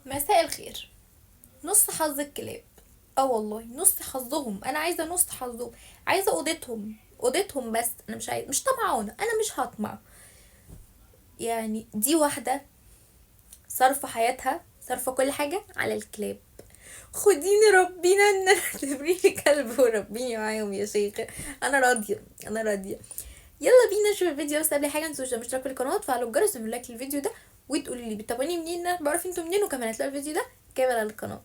مساء الخير. نص حظ الكلاب، والله نص حظهم. انا عايزه نص حظهم، عايزه اوضتهم، اوضتهم بس. انا مش عايزه، مش طمعانه، انا مش هطمع. دي واحدة صارفه حياتها، صارفه كل حاجة على الكلاب. خديني ربينا ان انا اعتبريني كلب وربيني معاهم يا شيخ، انا راضية، انا راضية. يلا بينا نشوف الفيديو. بس قبل حاجة ما تنسوش الاشتراك في القناة وتفعلوا الجرس وتعملوا لايك للفيديو ده وتقولوا لي بتتابعوني منين، انا بعرف انتوا منين، وكمان هتلاقوا الفيديو ده كامل على القناة.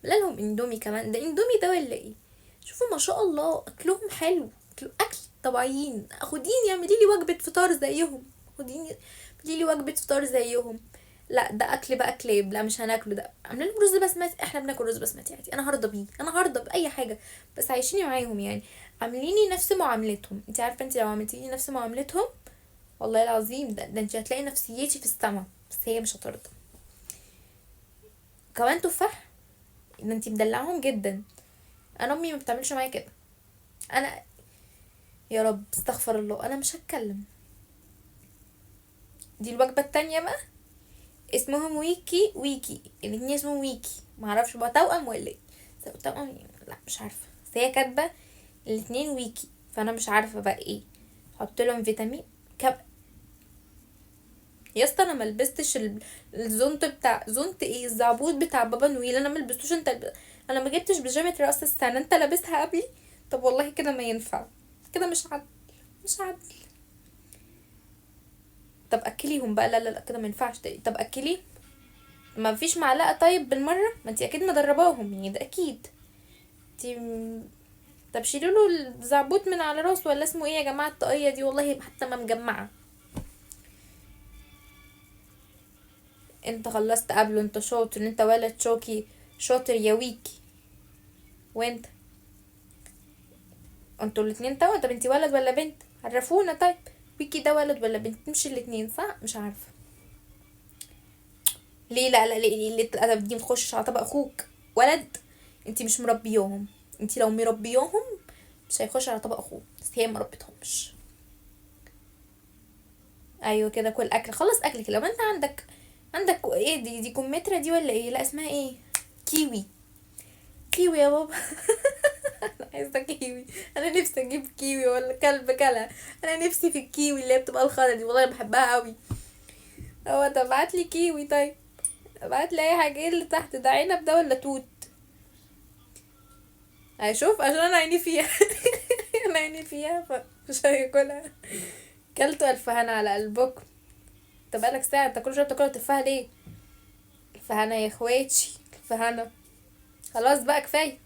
عامله لهم اندومي كمان، ده اندومي ده ولا ايه؟ شوفوا ما شاء الله اكلهم حلو، اكل طبيعيين. خديني اعملي لي وجبة فطار زيهم، خديني اعملي لي وجبة فطار زيهم. لا ده اكل بقى كلاب، لا مش هناكله. ده عاملين لهم رز بسمتي، احنا بناكل رز بسمتي عادي، انا هرضى بيه، انا هرضى باي حاجة، بس عايشيني معاهم. عامليني نفس معاملتهم. انت عارفه انت لو عملتيني نفس معاملتهم والله العظيم ده انت هتلاقي نفسيتي في السما، بس هي مش هترضى. كمان تفاح، ده انت مدلعهم جدا. انا امي ما بتعملش معايا كده. انا يا رب استغفر الله، انا مش هتكلم. دي الوجبة التانية بقى، اسمهم ويكي ويكي، الاتنين اسمهم ويكي، معرفش بقى توأم ولا ايه، توأم لا مش عارفه، بس هي كاتبه الاتنين ويكي، فانا مش عارفه بقى ايه. حط لهم فيتامين كب يا اسطى. انا ما لبستش الزونت بتاع زونت ايه، الزعبوط بتاع بابا نويل، انا ما لبستوش. انت انا ما جبتش بيجامه راس السنة، انت لابسها قبلي. طب والله كده ما ينفع، كده مش عدل، مش عدل. طب اكليهم بقى، لا لا لا كده ما ينفعش. طب اكلي، ما فيش معلقه طيب بالمرة، ما انت اكيد مدرباهم ده اكيد. انت طب شيلوا له الزعبوط من على راسه، ولا اسمه ايه يا جماعة الطاقية دي؟ والله حتى ما مجمعة. انت خلصت قبله، انت شاطر، انت ولد شوكي شاطر يا ويكي. وانت انتوا الاتنين توا. طب انتي ولد ولا بنت؟ عرفونا. طيب ويكي ده ولد ولا بنت؟ مش الاتنين صح؟ مش عارفه ليه. لا لا ليه، ليه، ليه الادب دي؟ متخشش على طبق اخوك. ولد انتي مش مربياهم، انتي لو مربياهم مش هيخش على طبق اخوه، بس هي ما ربتهمش. ايوه كده، كل اكل، خلص اكلك. لو انت عندك ايه دي، دي كمثرى دي ولا ايه؟ لا اسمها ايه؟ كيوي. كيوي يا بابا. انا عايزه كيوي، انا نفسي اجيب كيوي ولا كلب كلا. انا نفسي في الكيوي اللي هي بتبقى الخضرا دي، والله انا بحبها قوي. هو طب ابعت لي كيوي، طيب ابعت لي اي حاجة. ايه اللي تحت ده، عنب ده ولا توت؟ هشوف عشان انا عيني فيها. انا عيني فيها فمش هاكلها. كلتوا الف هنا على قلبكم. انت بقالك ساعة انت كل شوية بتاكلوا تفاحة ليه؟ الف هنا يا اخواتي، الف هنا. خلاص بقى كفاية.